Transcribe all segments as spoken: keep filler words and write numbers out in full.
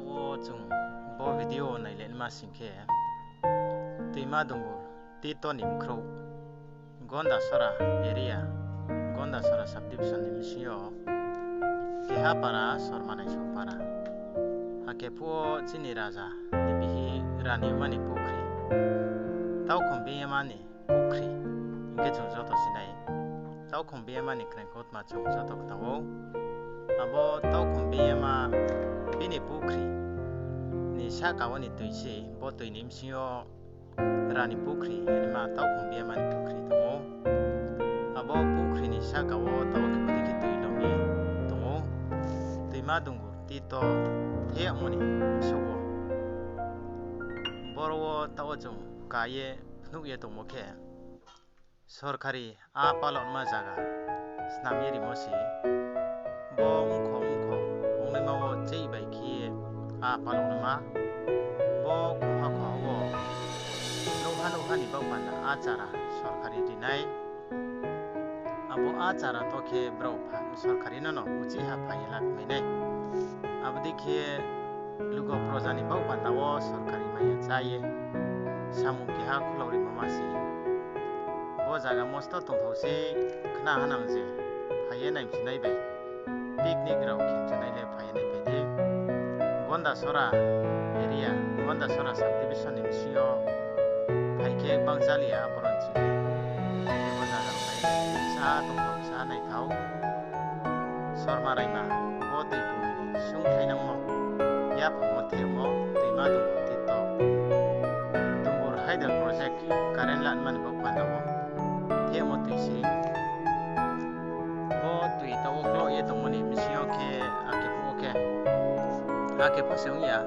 O chung bo video nailai ma sing khe, Toima Dungur Tito ni bkhrouh Gondasora area, Gondasora subdivision ni bsing yo keha para Sorma Naisong para. Akhe phuh wo chini raja ni bihih Rani Uma ni pukhri, Taukhong Biyama ni pukhri hing khe chung joto sinai. Taukhong Biyama ni kraing kautma chung joto khnang ou. Abo Taukhong Biyama bini pukhri ni sahka wo ni toi se, bo toi ni bsing yo Rani pukhri, hingma Taukhong Biyama ni pukhri tong ou. Abo pukhri ni sahka wo taoh khe bodei khe toi lom ye tong ou. Toima Dungur Tito thehmo ni bsing wo. Boro wo taoh wo chung ka ye phnuh ye tongmo khe, sorkari a palonma zaga snam ye rimo se. Bo mkho mkho ongnaima wo cheih bai khe a palonma. Bo khoha khoha wo nouhha nouhha ni baoh panda a chara sorkari ri nai. Abo a chara to khe brao pha-, sorkari no no uchih ha phai ye lakmai nai. Abo dei khe lugo proja ni baoh panda wo sorkari mai ya chá ye samung keha khulao rimo ma se. Bo zaga mosto tongthao se khna hanang je phai ye naimchinai bai picnic rao khe chunai le phai ye naiphai di. Gondasora area, Gondasora subdivision ni bsing yo phai khe gbang jali ya abo rao ni chini. Bo zaga rao nai sa tongthao, sa naithao. Sorma Raima, bo toi bung ni sungkhlainangmo, yaphangmo thehmo, Toima Dungur Tito, Dungur Hydel project, current lanma ni baoh panda wo thehmo toi se. Bo toi taoh wo klo ye tongmo ni bsing yo khe, akhe phuh wo khe, akhe pho se ong ya,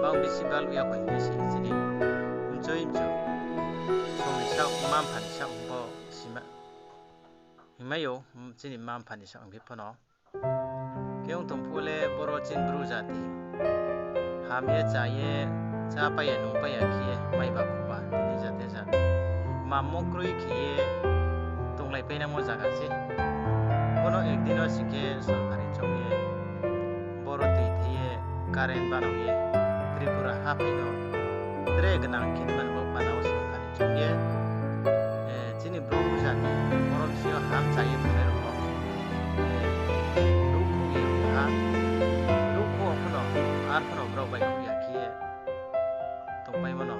bang bisi baluh ya kho hing se chini mchoi mchu, song ni saoh, mma mpha ni saoh bo sima hingmai ou, chini mma mpha ni saoh hing phi pho no. Khe ong tong phuh le boro chini Bru jati ham ye cha ye, chápai ya nungpai ya khe ye, mai ba khuba tini jate ja. Mammo kroi khe ye tonglaipainangmo zaga se. Bono ekdin no sing khe sorkari choung ye, boro toi thei ye current banao ye, Tripura haphai no tre gnang khe mani bo pana wo sorkari choung ye, chini Bru jati boro bsing yo ham cha ye tongnai rao pho, ruhkhouh ye ha, ruhkhouh pho no, ar pho no brao baihkhouh ya khe ye tongpaimo no,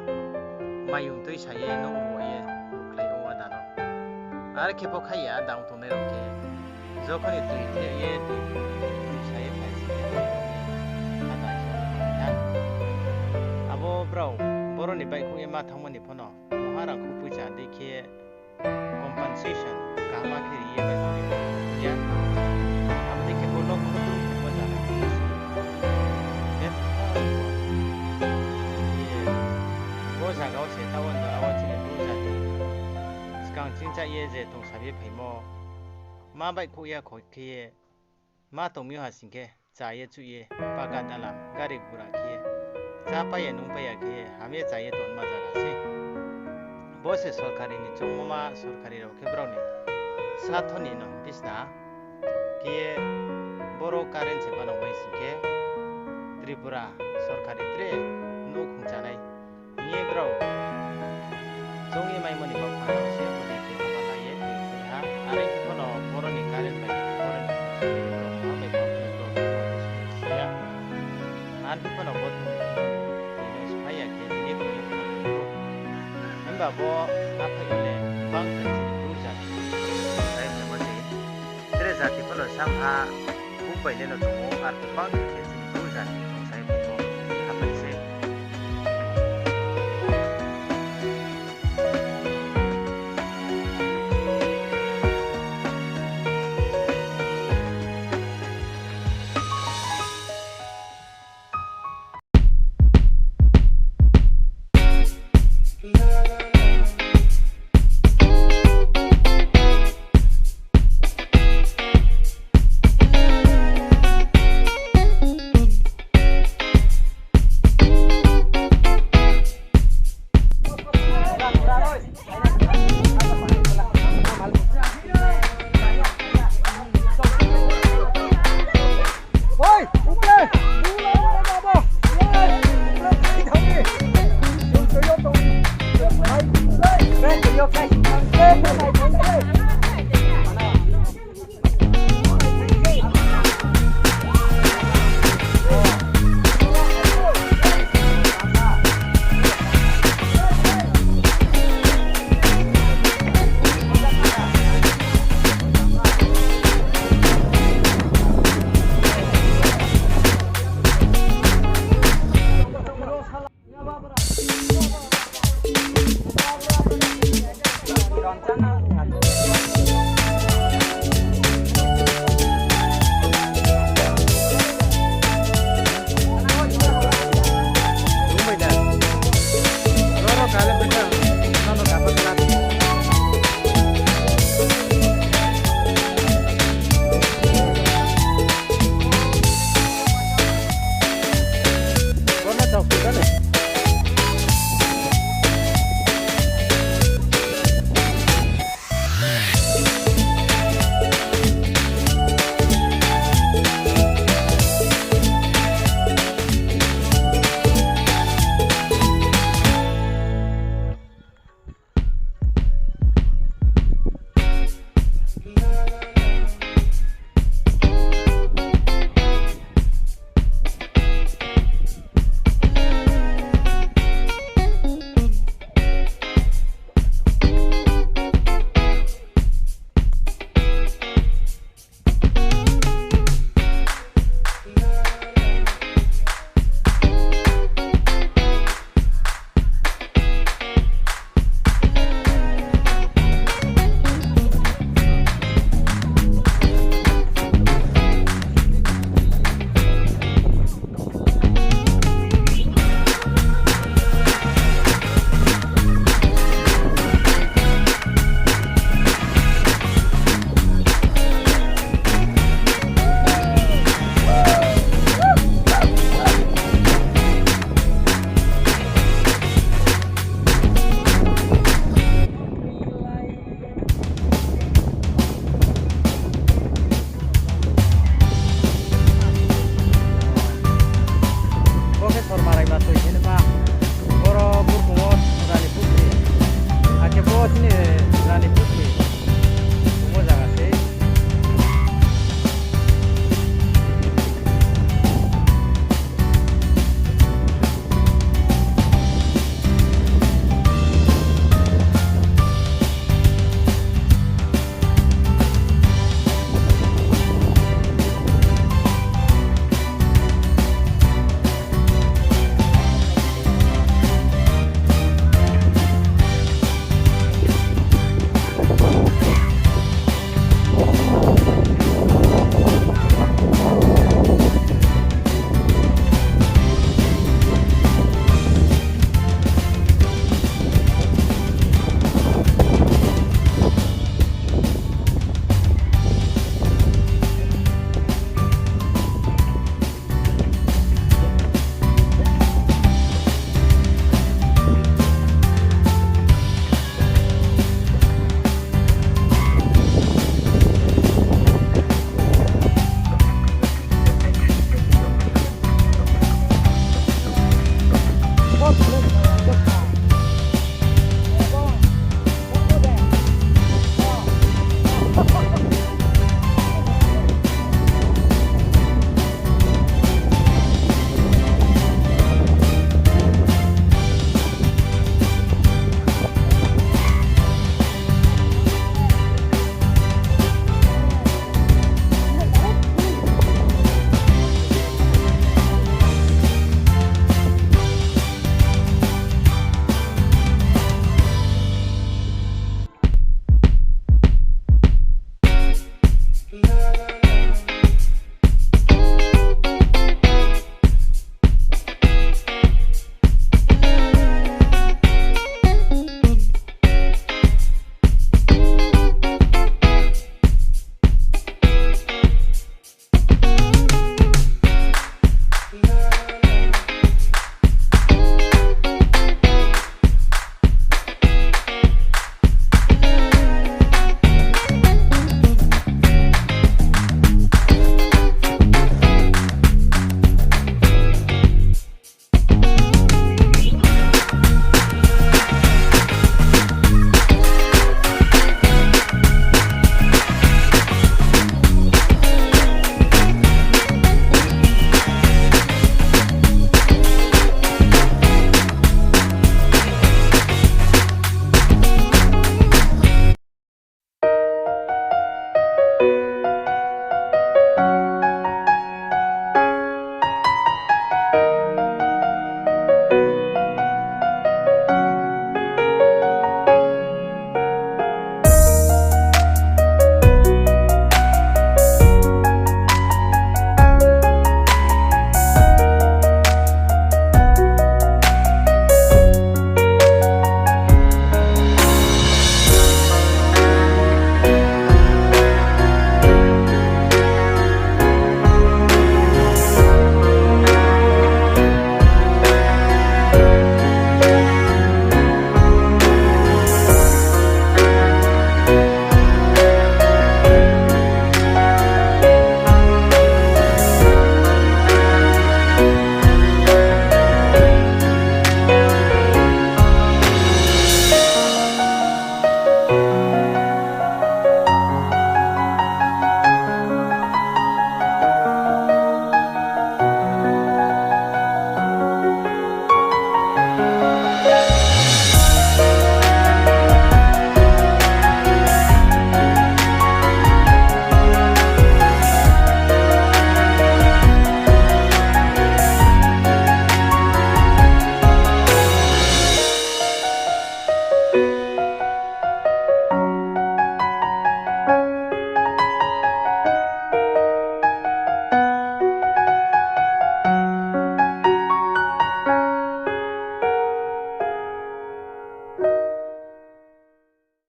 mayung tuisa ye nouh ruh ye ruhkhlai ou ada no. Are khe pho khai ya, dang tongnai rao khe, jokhon ni toi theh ye toi, toi sa ye phai si khe, ada khe ha. Abo brao boro ni baihkhouh ye ma thanngmo ni pho no, mungha rangkhou poicha dei khe compensation kaham khe ri ye baihkhouh ye ya. Abo dei khe bo no khudu bo zaga khe si. Bo zaga wo se taoh wo jora wo chini Bru jati skang chingcha ye je tongsa ye phaimo, ma baihkhouh ya kho khe ye, ma tong mi ha sing khe, cha ye chuh ye, paka dalam, gari gura khe ye, chápai ya nungpai ya khe ye, ham ye cha ye tongma zaga se. Bo se sorkari ni choungmo ma, sorkari rao khe brao ni satho ni no bisna khe ye, boro current se banao bai sing khe, Tripura sorkari tre nouhkhong chanai hing ye brao choung ye maimo ni baoh panda wo se bodei khe haba la ye toi ha. Are khe pho no boro ni current bai, boro ni sorkari brao ma bai pho no brao se ya. Ar khe pho no bo toi no sphai ya khe tini tong ye pho no. Himba bo aphai yo le bang khe chini Bru jati, tre jati pho no samha buk bai le no tong ou, ar bang khe chini Bru jati.